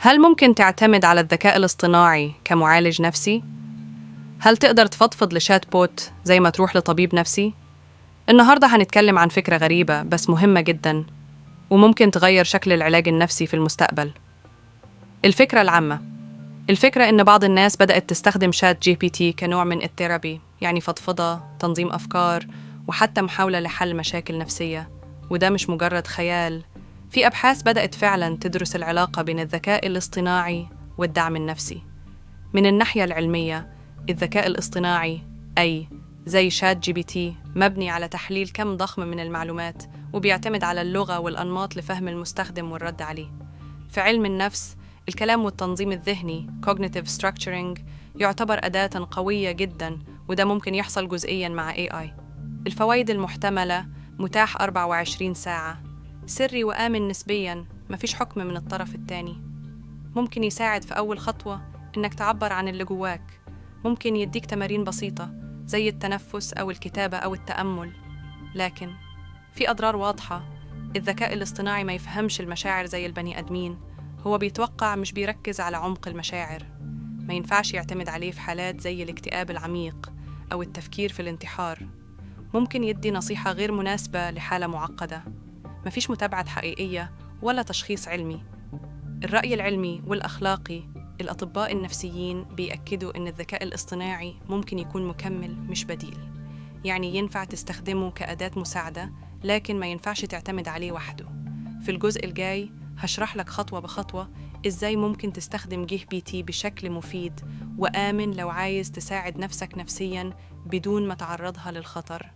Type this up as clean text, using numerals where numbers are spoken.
هل ممكن تعتمد على الذكاء الاصطناعي كمعالج نفسي؟ هل تقدر تفضفض ل chatbot زي ما تروح لطبيب نفسي؟ النهاردة هنتكلم عن فكرة غريبة بس مهمة جدا، وممكن تغير شكل العلاج النفسي في المستقبل. الفكرة العامة: الفكرة إن بعض الناس بدأت تستخدم ChatGPT كنوع من ال therapy، يعني فضفضة، تنظيم أفكار، وحتى محاولة لحل مشاكل نفسية. وده مش مجرد خيال، في أبحاث بدأت فعلا تدرس العلاقة بين الذكاء الاصطناعي والدعم النفسي. من الناحية العلمية، الذكاء الاصطناعي AI زي ChatGPT مبني على تحليل كم ضخم من المعلومات، وبيعتمد على اللغة والأنماط لفهم المستخدم والرد عليه. في علم النفس، الكلام والتنظيم الذهني cognitive structuring يعتبر أداة قوية جدا، وده ممكن يحصل جزئيا مع AI. الفوائد المحتملة: متاح 24 ساعة، سري وآمن نسبيا، مفيش حكم من الطرف الثاني، ممكن يساعد في أول خطوة إنك تعبر عن اللي جواك، ممكن يديك تمارين بسيطة زي التنفس أو الكتابة أو التأمل. لكن في أضرار واضحة: الذكاء الاصطناعي ما يفهمش المشاعر زي البني آدمين، هو بيتوقع مش بيركز على عمق المشاعر. ما ينفعش يعتمد عليه في حالات زي الاكتئاب العميق أو التفكير في الانتحار. ممكن يدي نصيحة غير مناسبة لحالة معقدة. مفيش متابعة حقيقية ولا تشخيص علمي. الرأي العلمي والأخلاقي: الأطباء النفسيين بيأكدوا إن الذكاء الاصطناعي ممكن يكون مكمل مش بديل، يعني ينفع تستخدمه كأداة مساعدة، لكن ما ينفعش تعتمد عليه وحده. في الجزء الجاي هشرح لك خطوة بخطوة إزاي ممكن تستخدم GPT بشكل مفيد وآمن لو عايز تساعد نفسك نفسياً بدون ما تعرضها للخطر.